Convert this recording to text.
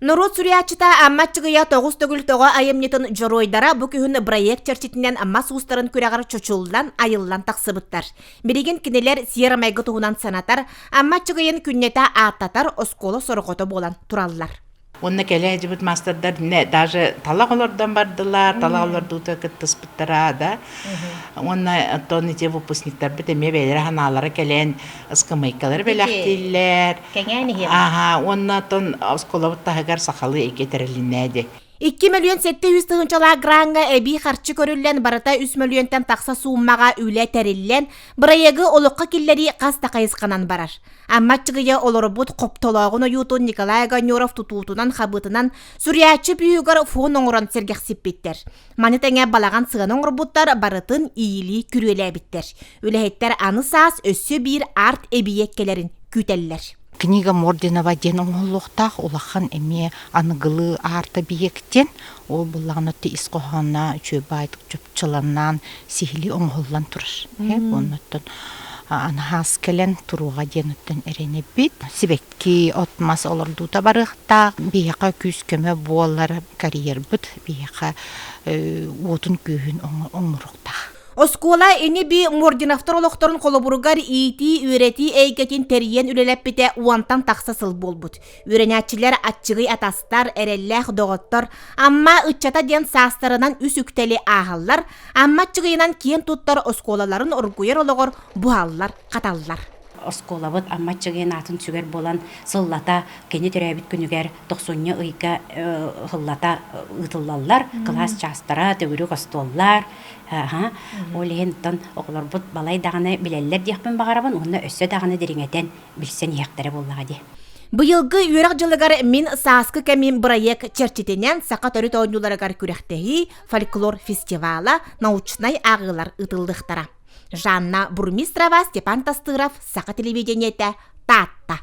Норуот суруйааччыта Амма Аччыгыйа Тоҕус төгүл тоҕо айымньытын дьоруойдара бу күһүн бырайыак чэрчитинэн мас уустарын күрэҕэр чочуллан, айыллан тахсыбыттар. Билигин кинилэр сиэр-майгы туһунан санатар, Амма Аччыгыйын күннэтэ ааттатар оскуола сорҕото буолан тураллар. Уонна кэлэ сылдьыбыт маастардар даже талах олордон бардылар, талах олордуута кыттыспыттара да. Уонна оттон ити выпускниктарбыт эмиэ бэйэлэрэ санаалара кэлэн ыскамыайкалары бэлэхтииллэр. Кэҥээн иһиэҕэ. Аха, уонна оттон оскуолабыт таһыгар сахалыы эйгэ тэрилиннэ ди. 2 мөлүйүөн 700 тыһыынчалаах граҥҥа эбии харчы көрүллэн, барыта 3 мөлүйүөнтэн тахса сууммаҕа үлэ тэриллэн, бырайыагы олоххо киллэрии хас да хайысханан барар. Амма Аччыгыйа олорбут хоптолооҕун ойуутун Николай Огонеров тутуутунан-хабыытынан суруйааччы бүүһүгэр фон оҥорон сэргэхсиппиттэр. Маны тэҥэ балаҕан сыана оҥорбуттар барытын иилии күрүөлээбиттэр. Үлэһиттэр аны саас өссө биир арт-эбийиэк кэлэрин күүтэллэр. Книга Мординова диэн оҥоһуллуохтаах улахан эмиэ аныгылыы арт-эбийиэк диэн. Ол буллаҕына ис хоһооно үчүгэй баайдык чопчуланан сиһилии оҥоһуллан турар. Оннуттан анаһаас кэлэн туруоҕа диэн оттон эрэнэбит. Сибэкки, от-мас олордуута барыахтаах. Биһиэхэ күүс-көмө буолар карьербыт биһиэхэ уотун күүһүн оҥоруохтаах. Оскуола ини-бии Мординовтар олохторун холобуругар иитии-үөрэтии эйгэтин тэрийэн үлэлэппитэ уонтан тахса сыл буолбут. Үөрэнээччилэр аччыгый атастар, эрэллээх доҕоттор, Амма ыччата диэн саастарынан үс үктэли ааһаллар, Амма аччыгыйынан киэн туттар оскуолаларын оргуйар олоҕор буһаллар-хаталлар. Оскуолабыт Амма Аччыгыйын аатын сүгэр буолан сыллата кини төрөөбүт күнүгэр тохсунньу ыйга сыллата ыытыллаллар. Кылаас чаастара, төгүрүк остуоллар. Ол иһин оттон оҕолорбут балай даҕаны билэллэр диэхпин баҕарабын уонна өссө даҕаны дириҥэтэн билсэн иһиэхтэрэ буоллаҕа дии. Быйылгы үөрэх дьылыгар Мин сааскы кэмим бырайыак чэрчитинэн саха төрүт оонньууларыгар күрэхтэһии, фольклор фестивала, научнай ааҕыылар ыытыллыахтара. Жанна Бурмистрова, Степан Тастыров, Саха телевидениетэ, Таатта.